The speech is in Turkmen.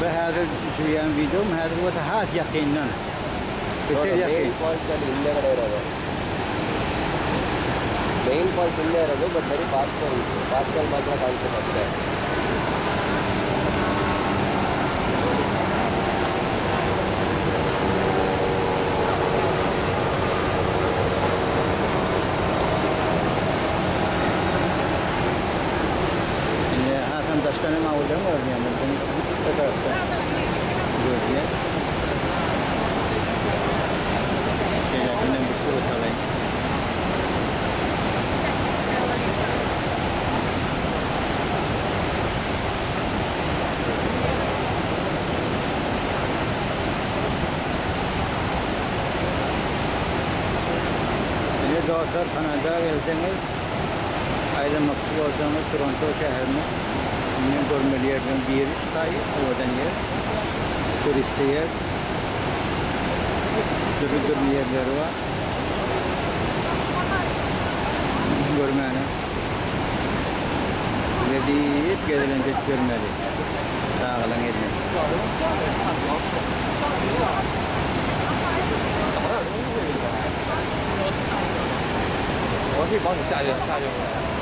Bu häzir düşürýän wideom häzir bolsa has ýakyndan. Beter main ýakyn. Falls ಅಲ್ಲಿ ಹಿಂದೆಗಡೆ ಇರೋದು main falls ಹಿಂದೆ ಇರೋದು ಬಟ್ ಬರೀ ಪಾರ್ಷಲ್ ಪಾರ್ಷಲ್ ಮಾತ್ರ ಕಾಣಿಸುತ್ತೆ ಅಷ್ಟೇ. Indi hasam daşdan hem awudan görünýär. Mundan bu tarapdan görünýär. Şeýlekinden bir surat alaýyn. Ine dostlar Kanada gelseňiz aýlanmakçy bolsaňyz Toronto şäherine iň görmeli ýerleriň biri şu taýy owadan ýer turisty ýer dürli dürli ýerleri bar görmäne Gezip gezelenç edip gelmeli çagalaň eline. 我可以帮你下去，下去吗？